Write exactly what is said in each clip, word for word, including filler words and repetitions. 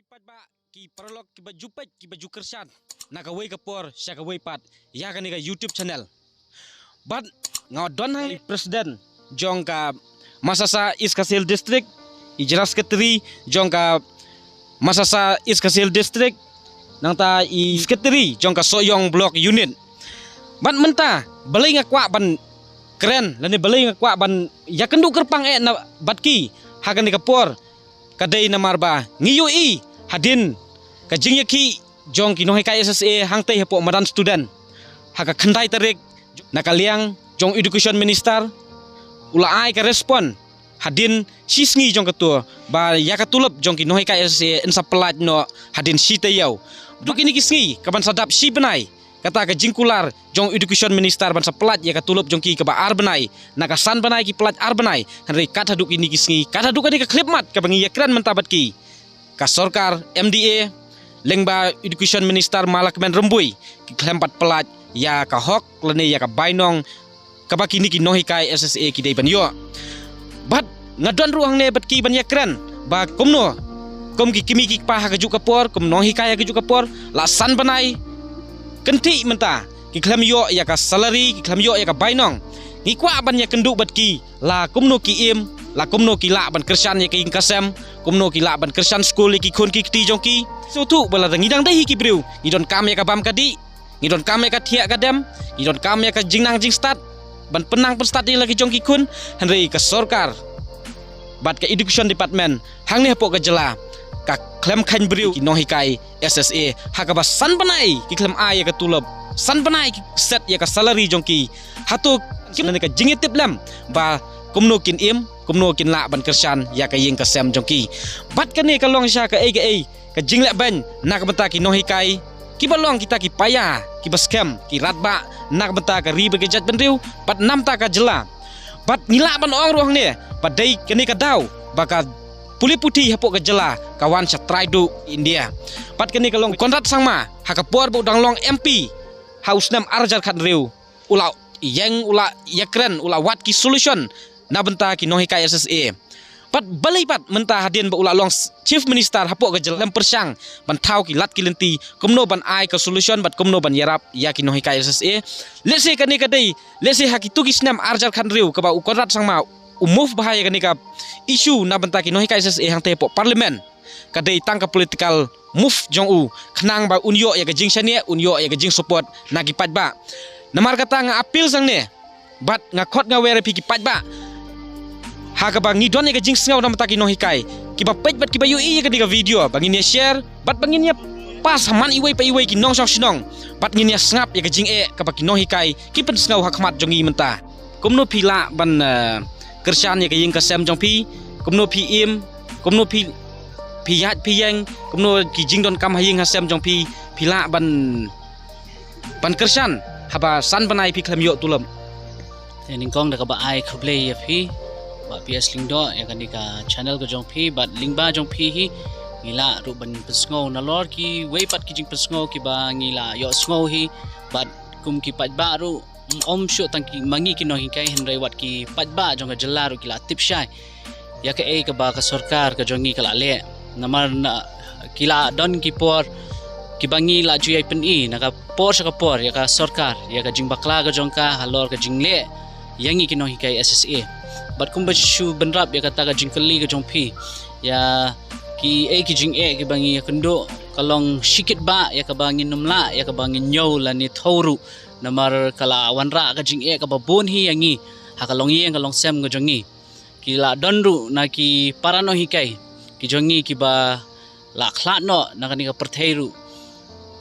Paidbah ki paralok kiba ju peit kiba ju kyrshan na kawei ka por sha kawei pat ïa kane ka YouTube channel. Bad nga don hangne president jong ka Masasa East Khasi Hills District, i General Secretary jong ka Masasa East Khasi Hills District, nangta i Secretary jong ka Sohiong Block Unit. Bad mynta balei nga kwah ban kren lane balei nga kwah ban ïakynduh kyrpang eh na bad ki ha kane ka por, ka dei namar ba ngi ïohi hadien ka jingïakhih jong ki nonghikai S S A hangtei hapoh madan student ha ka khyndai tarik, na ka liang jong Education Minister u la ai ka respond hadien shi sngi jong kato ba ïa ka tulop jong ki nonghikai S S A yn sa pyllait noh hadien shi taïew. Duk kine ki sngi kaban sa dap shi bnai kata ka jingkular jong Education Minister ban sa pyllait ïa ka tulop jong ki kaba ar bnai, na ka san bnai ki pyllait ar bnai. Hynrei kat haduh kine ki sngi, kat haduh kane ka khyllipmat kaba ngi ïakren mynta bad ki, ka sorkar M D A lyngba Education Minister Malakmen Rymbui ki khlem pat pyllait ïa ka hok lane ïa ka bainong kaba kine ki nonghikai S S A ki dei ban ïoh. Bad nga don ruh hangne bad ki ban ïakren ba kumno, kum ki kmie ki kpa ha kajuh ka por, kum nonghikai ha kajuh ka por, la san bnai kynthih mynta ki khlem ïoh ïa ka salary, ki khlem ïoh ïa ka bainong. Ngi kwah ban ïakynduh bad ki la kumno ki im, la kumno ki lah ban kyrshan ïa ka ïing ka sem, kumno ki lah ban kyrshan skul ïa ki khun ki kti jong ki. Sngewthuh ba lada ngi dang dei hi ki briew, ngi donkam ïa ka bam ka dih, ngi donkam ïa ka thiah ka dem, ngi donkam ïa ka jingnang jingstad ban pynnang pynstad ïa la ki jong ki khun. Hynrei ka sorkar bad ka Education Department hangne hapoh ka jylla ka khlem kheiñ briew ki nonghikai S S A ha kaba san bnai ki khlem ai ïa ka tulop, san bnai ki set ïa ka salary jong ki. Hato kim lane ka jingïatiplem ba kumno kin im, kumno kin lah ban kyrshan ïa ka ïing ka sem jong ki. Bad kane ka long sha kaei kaei ka jingleh beiñ na ka bynta ki nonghikai kiba long kita ki paia kiba skhem, ki radbah na ka bynta ka ri bad ka jaitbynriew bad namta ka jylla. Bad ngi lah ban ong ruh hangne ba dei kane ka daw ba ka pule puthi hapoh ka jylla ka wan sha trai duh India. Bad kane ka long Conrad Sangma ha ka por ba u dang long M P ha u snem ar hajar khathynriew, u la ïeng, u la ïakren, u la wad ki solution na bynta ki nonghikai S S A. Bad balei pat mynta hadien ba u la long s-, Chief Minister hapoh ka jylla, ym pyrshang ban thaw ki lad ki lynti kumno ban ai ka solution bad kumno ban ïarap ïa ki nonghikai S S A. Lehse kane ka dei, lehse ha kitu ki snem ar hajar khathynriew kaba u Conrad Sangma u move bha ïa kane ka issue na bynta ki nonghikai S S A hangtei hapoh Parliament, ka dei tang ka political move jong u khnang ba un ïoh ïa ka jingshaniah, un ïoh ïa ka jingsupport na ki paidbah. Namar kata nga appeal hangne bad nga khot nga wer ïa phi ki paidbah ha kaba ngi don ïa ka jingsngew na ka bynta ki nonghikai, kiba peit bad kiba ïohi ïa kane ka video, ba ngin ïa share bad ba ngin ïa pass ha man iwei pa iwei ki nongshong shnong, bad ngin ïa sngap ïa ka jingeh kaba ki nonghikai ki pynsngew ha khmat jong ngi mynta. Kumno phi lah ban, eh, kyrshan ïa ka ïing ka sem jong phi? Kumno phi im? Kumno phi, phi ïaid phi ïeng? Kumno ki jingdonkam ha ïing ha sem jong phi phi lah ban, ban kyrshan haba san bnai phi khlem ïoh tulop? Te nyngkong da kaba ai khublei ïa phi Bah P S Lyngdoh ïa kane ka channel ka jong phi bad lyngba jong phi hi ngi lah ruh ban pynsngew nalor kiwei pat ki jingpynsngew kiba ngi la ïohsngew hi. Bad kum ki paidbah ruh, ym shuh tang ki ma ngi ki nonghikai, hynrei wat ki paidbah jong ka jylla ruh ki la tip shai ïa kaei kaba ka sorkar ka jong ngi ka la leh. Namar na ki la don ki por kiba ngi la ju ïai pyni na ka por sha ka por ïa ka sorkar ïa ka jingbakla ka jong ka halor ka jingleh ïa ngi ki nonghikai S S A. Bad kumba shu bynrap ïa kata ka jingkylli ka jong phi ïa kiei ki jingeh kiba ngi ïakynduh, ka long shikit bah ïa kaba ngin ym lah, ïa kaba ngin ñiew lane thew ruh. Namar ka la wanrah ka jingeh kaba bun hi ïa ngi ha ka longïing ka longsem ka jong ngi. Ki la don ruh na ki para nonghikai ki jong ngi kiba la khlad noh na kane ka pyrthei ruh.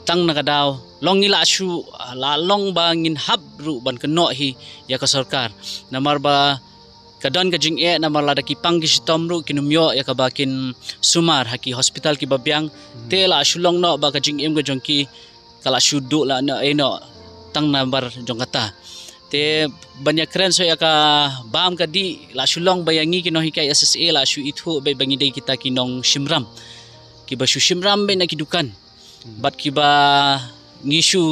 Tang na ka daw long ngi la shu, la long ba ngin hap ruh ban kynnoh hi ïa ka sorkar. Namar ba ka don ka jingeh, namar lada ki pang ki shitom ruh kin ym ïoh ïa kaba kin sumar ha ki hospital kiba biang. Hmm. Te la shu long noh ba ka jingim ka jong ki ka la shu duh la noh, eh, noh tang namar jong kata. Te ban ïakren shuh ïa ka bam ka dih, la shu long ba ïa ngi ki nonghikai S S A la shu ithuh beit ba ngi dei kita ki nongshim ram kiba shu shim ram beit na ki dukan. Hmm. Bad kiba ngi shu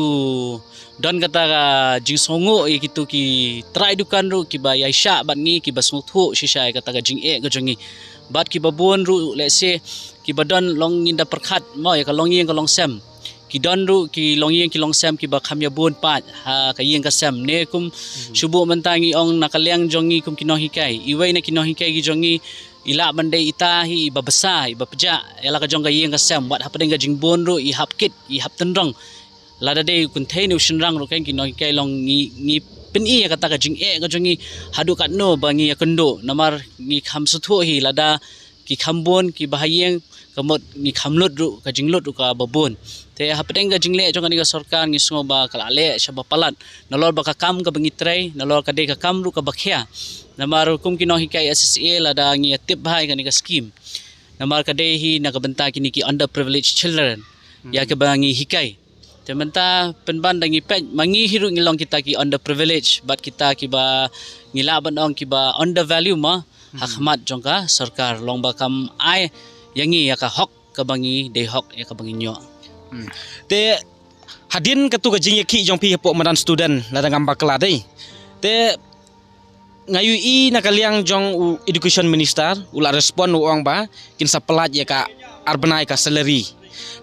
don kata ka jingsngewnguh ïa kitu ki trai dukan ruh kiba ïaishah bad ngi, kiba sngewthuh shisha ïa kata ka jingeh ka jong ngi. Bad kiba bun ruh, let's say, kiba don long ngin da pyrkhat mo ïa ka longïing ka longsem. Ki don ruh ki longïing ki longsem kiba kham ïa bun pat ha ka ïing ka sem. Ne kum shu buh mynta ngi ong na ka liang jong ngi kum ki nonghikai, iwei na ki nonghikai ki jong ngi i lah ban dei ita hi iba bsa iba pjah ïa la ka jong ka ïing ka sem, wat hapdeng ka jingbun ruh i hap kit i hap tynrong. Lada dei u kynthei ne u shynrang ruh, kan ki nonghikai long ngi, ngi pyni ïa kata ka jingeh ka jong ngi haduh katno ba ngi ïa kynduh. Namar ngi kham sngewthuh hi lada ki kham bun kiba ha ïing, ka mut ngi kham lut ruh ka jinglut ruh kaba bun. Te hapdeng ka jingleh jong kane ka sorkar ngi sngew ba ka la leh shaba palat. Nalor ba ka kam kaba ngi trei, nalor ka dei ka kam ruh kaba khia. Namar kum ki nonghikai S S A lada ngi ïa tip bha ïa kane ka skim, namar ka dei hi na ka bynta kine ki underprivileged children ïa kiba ngi hikai. Te mynta pynban da ngi peit ma ngi hi ruh ngi long kita ki underprivileged bad kita kiba ngi lah ban ong kiba undervalue ma ha khmat jong ka sorkar, long ba kam ai ïa ngi ïa ka hok kaba ngi dei hok ïa kaba ngi ñiuh. Te hadien katu ka jingïakhih jong phi hapoh madan student lada ngam bakla dei, te nga ïohi na ka liang jong u education minister u la respond u ong ba kin sa pynlait ïa ka ar bnai ka salary.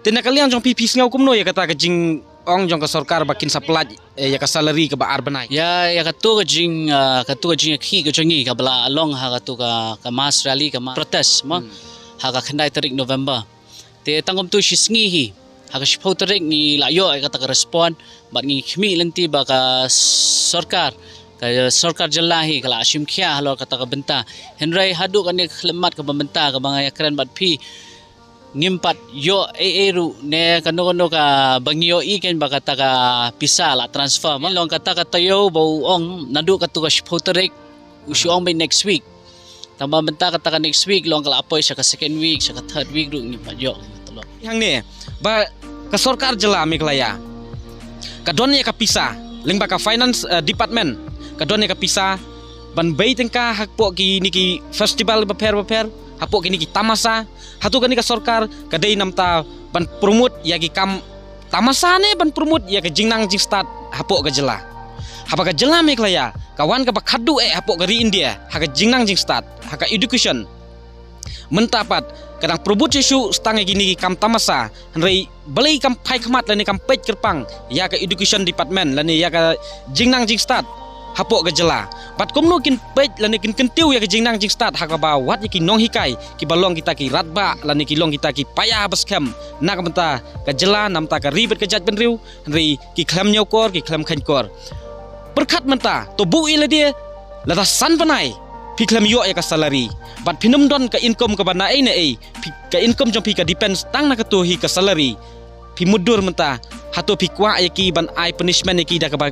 Te na ka liang jong phi phi sngew kumno ïa kata ka jingong jong ka sorkar ba kin sa pynlait, eh, ïa ka salary kaba ar bnai? Ïa, ïa katu ka jing, ah, katu ka jingïakhih ka jong ngi kaba la long ha katu ka, ka mass rally, ka mass protest mo ha ka khyndai tarik November. Te tang kumtu shi sngi hi ha ka shiphew tarik ngi la ïoh ïa kata ka respond bad ngi khmih lynti ba ka sorkar, ka sorkar jylla hi ka la shim khia halor kata ka bynta. Hynrei haduh kane ka khyllipmat kaba mynta kaba nga ïakren bad phi ngim pat ïoh ei ei ruh ne kano kano kaba ngi ïohi kan ba kata ka pisa la transfer. Ma long kata ka taïew ba u ong naduh katu ka shiphew tarik u shu ong beit next week. Tangba mynta kata ka next week long ka la poi sha ka second week, sha ka third week ruh ngim pat ïoh. Hangne ba ka sorkar jylla Meghalaya ka don ïa ka pisa, lyngba ka finance, eh, department, ka don ïa ka pisa ban bei tyngka hapoh kine ki festival bapher bapher, hapoh kine ki tamasa. Hato kane ka sorkar ka dei namar ban promote ïa ki kam tamasa ne ban promote ïa ka jingnang jingstad hapoh ka jylla? Haba ka jylla Meghalaya ka wan kaba khatduh eh hapoh ka ri India ha ka jingnang jingstad, ha ka education. Mynta pat ka dang promote shuh shuh tang ïa kine ki kam tamasa, hynrei balei kam phai khmat lane kam peit kyrpang ïa ka education department lane ïa ka jingnang jingstad hapoh ka jylla? Bad kumno kin peit lane kin kyntiew ïa ka jingnang jingstad ha kaba wat ïa ki nonghikai kiba long kita ki radbah lane ki long kita ki paia ba skhem na ka bynta ka jylla, na ka bynta ka ri bad ka jaitbynriew, hynrei ki khlem ñiewkor, ki khlem kheiñkor. Pyrkhat mynta, to buh ïa lade, lada san bnai phi khlem ïoh ïa ka salary bad phin ym don ka income kaba naei naei, phi, ka income jong phi ka depends tang na kato hi ka salary. Phi mutdur mynta, hato phi kwah ïa ki ban ai punishment ïa ki da kaba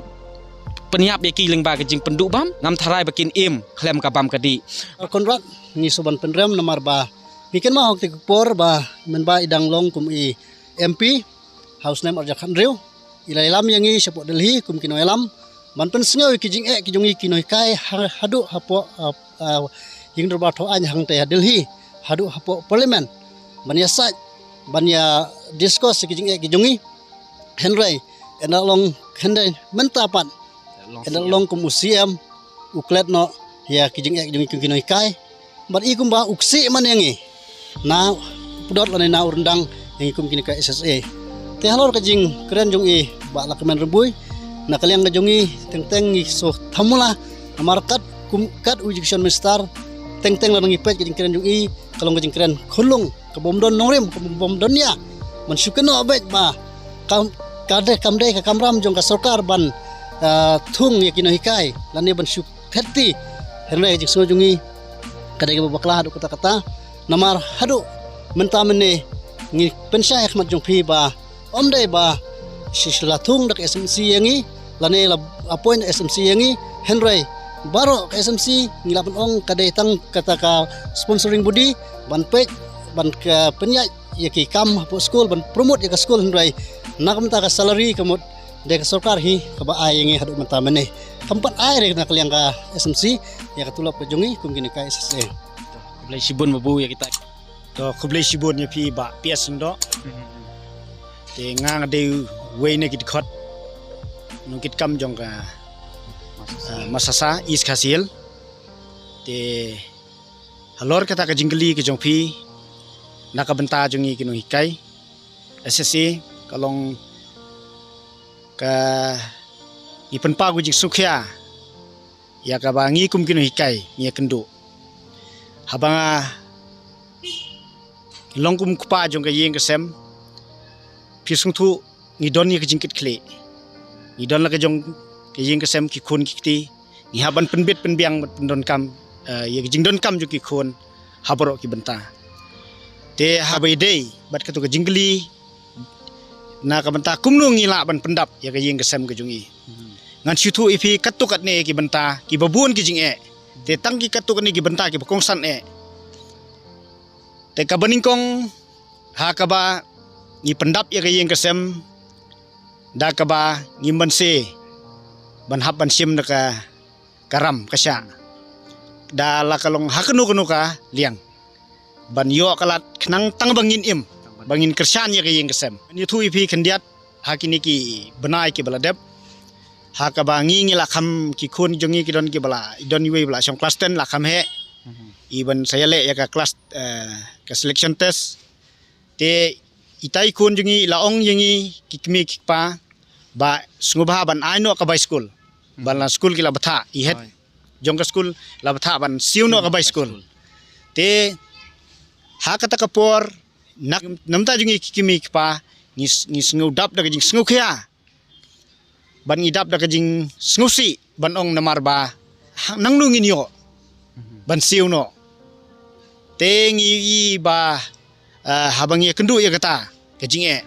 pynïap ïa ki lyngba ka jingpynduh bam? Ngam tharai ba kin im khlem ka bam ka dih. Conrad, ngi shu ban pynrem namar ba ngi kynmaw ha kata ka por ba mynba i dang long kum i M P ha u snem arhajar khathynriew, i la ïalam ïa ngi shapoh Delhi kum ki nongïalam ban pynsngew ïa ki jingeh ki jong ngi ki nonghikai ha, haduh hapoh, ah, ah, ïing dorbar thaw aiñ hangtei ha Delhi, haduh hapoh Parliament ban ïasaid, ban ïa discuss ïa ki jingeh ki jong ngi. Hynrei ynda long hynrei mynta pat, ynda long kum u C M u klet noh ïa ki jingeh ki jong ngi kum ki nonghikai. Bad i kumba u ksih man ïa ngi na u pdot lane na u ryndang ïa ngi kum kine ka S S A. Te halor ka jingkren jong i Bah Lahkmen Rymbui, na ka liang ka jong i teng teng ngi sngewthuh mula namar kat kum kat u education minister, teng teng lada ngi peit ka jingkren jong i ka long ka jingkren khunlung, kaba ym don nongrim, kaba ym don nia. Ban shu kynnoh beit ba kam, ka dei, kam dei ka kamram jong ka sorkar ban, ah, thung ïa ki nonghikai lane ban shu khetti. Hynrei ka jingsngew jong ngi ka dei kaba bakla haduh katta katta. Namar haduh mynta mynne ngi pynshai ha khmat jong phi ba ym dei ba shi shu la thung da ka S M C ïa ngi lane la appoint da ka S M C ïa ngi. Hynrei baroh ka S M C ngi lah ban ong ka dei tang kata ka sponsoring body ban peit, ban ka pynïaid ïa ki kam hapoh skul, ban promote ïa ka skul. Hynrei na ka bynta ka salary ka mut dei ka sorkar hi kaba ai ïa ngi haduh mynta mynne. Kam pat ai re na ka liang ka S M C ïa ka tulop ka jong ngi kum kine ka S S A. Khublei shibun Babu ïa kita. To khublei shibun ïa phi Bah P S Lyngdoh. Te nga nga dei uwei na ki dkhot nongkitkam jong ka, ah, Masasa East Khasi Hills. Te halor kata ka jingkylli ka jong phi, Na ka bynta jong ngi ki nonghikai S S A, ka long ka ngi pynpaw ka jingsngewkhia ïa kaba ngi kum ki nonghikai ngi ïakynduh. Haba nga long kum u kpa jong ka ïing ka sem, phi sngewthuh, ngi don ïa ka jingkitkhlieh. Ngi don la ka jong ka ïing ka sem, ki khun ki kti. Ngi hap ban pynbit pynbiang bad pyndonkam, eh, ïa ka jingdonkam jong ki khun ha baroh ki bynta. Te haba ïadei bad kato ka jingkylli, na ka bynta kumno ngi lah ban pyndap ïa ka ïing ka sem ka jong ngi. Ngan shu ïathuh ïa phi katto katne ki bynta kiba bun ki jingeh. Te tang ki katto katne ki bynta kiba kongsan eh. Te kaba nyngkong, ha kaba ngi pyndap ïa ka ïing ka sem da kaba ngim banse ban hap ban shim da ka, ka ram ka shah, da la ka long ha kano kano ka liang, ban ïoh ka lad khnang tang ba ngin im, ba ngin kyrshan ïa ka ïing ka sem. Ngan ïathuh ïa phi khyndiat ha kine ki bnai kiba la dep, ha kaba ngi ngi la kham, ki khun jong ngi ki don kiba la, don iwei ba la shong klas ten, la kham heh. I ban sa ïaleh ïa ka klas, eh, ka selection test. Te itai i khun jong ngi i la ong ïa ngi ki kmie ki kpa ba sngewbha ban ai noh ka bai skul. Ba la skul ki la bthah, i head jong ka skul la bthah ban siew noh ka bai skul. Te ha kata ka por, na, na bynta jong ngi ki kmie ki kpa, ngi s-, ngi sngew dap da ka jingsngewkhia, ban ngi dap da ka jingsngewsih ban ong namar ba ha, nangno ngin ïoh ban siew noh. Te ngi ïohi ba, eh, haba ngi ïakynduh ïa kata ka jingeh,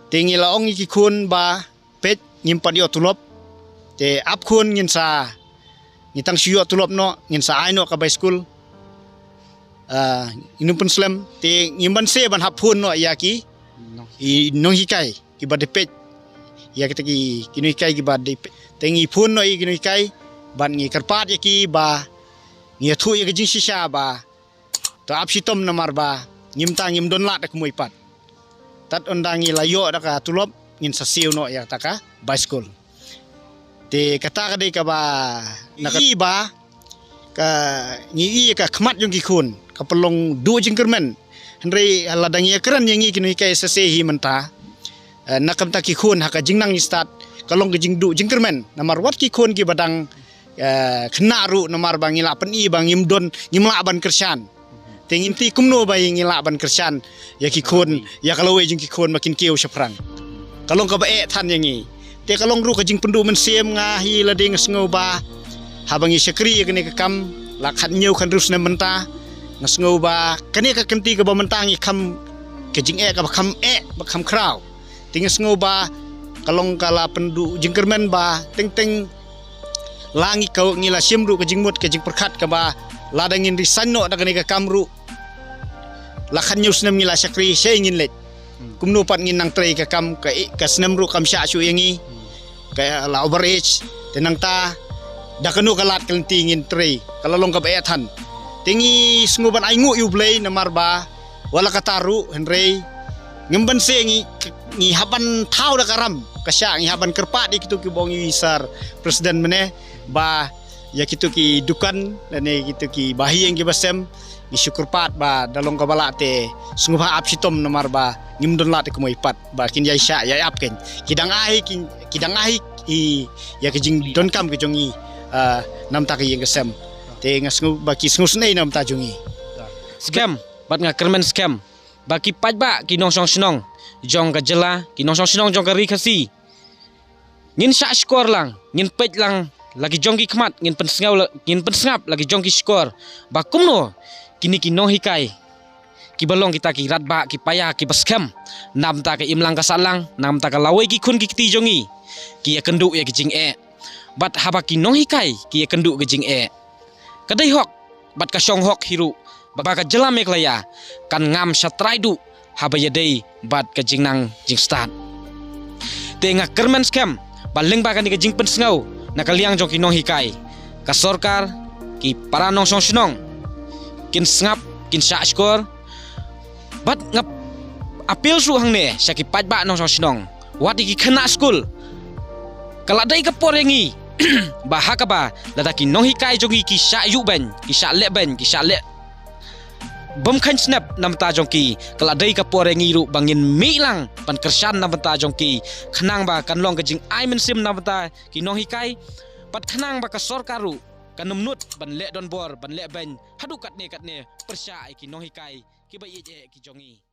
te ngi la ong ïa ki khun ba peit, ngim pat ïoh tulop. Te ap khun, ngin sa, ngi tang shu ïoh tulop noh, ngin sa ai noh ka bai skul. Ah, ngin ym pynslem, te ngim banse ban hap phone noh ïa ki, i nonghikai kiba dei peit, ïa kita ki, ki nonghikai kiba dei peit. Te ngi phone noh ïa ki nonghikai, ban ngi kyrpad ïa ki ba ngi ïathuh ïa ka jingshisha ba to ap shitom namar ba ngim ta, ngim don lad da kumwei pat. Tad ynda ngi la ïoh da ka tulop, ngin sa siew noh ïa kata ka bai skul. Te kata ka dei kaba, na ka, i ba ka, ngi i ka khmat jong ki khun ka pynlong duh jingkyrmen. Hynrei lada ngi ïakren ïa ngi ki nonghikai S S A hi mynta, eh, na ka bynta ki khun ha ka jingnang jingstad, ka long ka jingduh jingkyrmen. Namar wat ki khun kiba dang, eh, khynnah ruh, namar ba ngi la pyni ba ngim don, ngim lah ban kyrshan. Te ngin tip kumno ba ngi lah ban kyrshan ïa ki khun, ïa ka lawei jong ki khun ba kin kiew shaphrang. Ka long kaba eh than ïa ngi. Te ka long ruh ka jingpynduh mynsiem, nga hi lade nga sngew ba haba ngi shakri ïa kane ka kam la khathynñiew khathynriew snem mynta, nga sngew ba kane ka kynti kaba mynta ngi kham ka jingeh kaba kham eh, ba kham khraw. Te nga sngew ba ka long ka la pynduh jingkyrmen ba teng teng la ngi, ka ngi la shim ruh ka jingmut ka jingpyrkhat kaba lada ngin resign noh da kane ka kam ruh, la khathynñiew snem ngi la shakri, shaei ngin leit? Kumno pat ngin nang trei ka kam, ka, ka snem ruh kam shah shuh ïa ngi, ka la over age. Te nangta da kano ka lad ka lynti ngin trei? Ka la long kaba eh than. Te ngi sngew ban ainguh ïa U Blei namar ba wat la katta ruh, hynrei ngim banse, ngi, ngi hap ban thaw da ka ram ka shah, ngi hap ban kyrpad ïa kito kiba ong ïa u Sir President mynne ba ïa kito ki dukan lane kito kiba ha ïing kiba sem, ngi shu kyrpad ba da long kaba lah te sngewbha ap shitom namar ba ngim don lad da kumwei pat ba kin ïai shah ïai ap kein. Ki dang ai, ki, ki dang ai ïa ka jingdonkam ka jong ngi, ah, na bynta ka ïing ka sem. Te nga sngew ba ki sngewsynei na bynta jong ngi. Skhem, bad nga kyrmen skhem ba ki paidbah, ki nongshong shnong jong ka jylla, ki nongshong shnong jong ka Ri Khasi, ngin shah shkor lang, ngin peit lang la ki jong ki khmat, ngin pynsngew la, ngin pynsngap la ki jong ki shkor ba kumno kine ki nonghikai kiba long kita ki radbah, ki paia, kiba skhem na bynta ka imlang ka sahlang, na bynta ka lawei ki khun ki kti jong ngi, ki ïakynduh ïa ki jingeh. Bad haba ki nonghikai ki ïakynduh ka jingeh, ka dei hok bad ka shong hok hi ruh ba ka jylla Meghalaya kan ngam shatrai duh haba ïadei bad ka jingnang jingstad. Te nga kyrmen skhem ba lyngba kane ka jingpynsngew na ka liang jong ki nonghikai, ka sorkar, ki para nongshong shnong kin sngap, kin shah shkor. Bad nga appeal shuh hangne sha ki paidbah nongshong shnong, wat ïa ki khynnah skul. Ka la dei ka por ïa ngi ba ha kaba lada ki nonghikai jong ngi ki shah ïuh beiñ, ki shah leh beiñ, ki shah leh bym kheiñ snep na bynta jong ki, ka la dei ka por ïa ngi ruh ba ngin mih lang ban kyrshan na bynta jong ki, khnang ba kan long ka jingai mynsiem na bynta ki nonghikai, bad khnang ba ka sorkar ruh kan ym nud ban leh donbor, ban leh beiñ haduh katne katne pyrshah ïa ki nonghikai kiba ïeit eh ki jong ngi.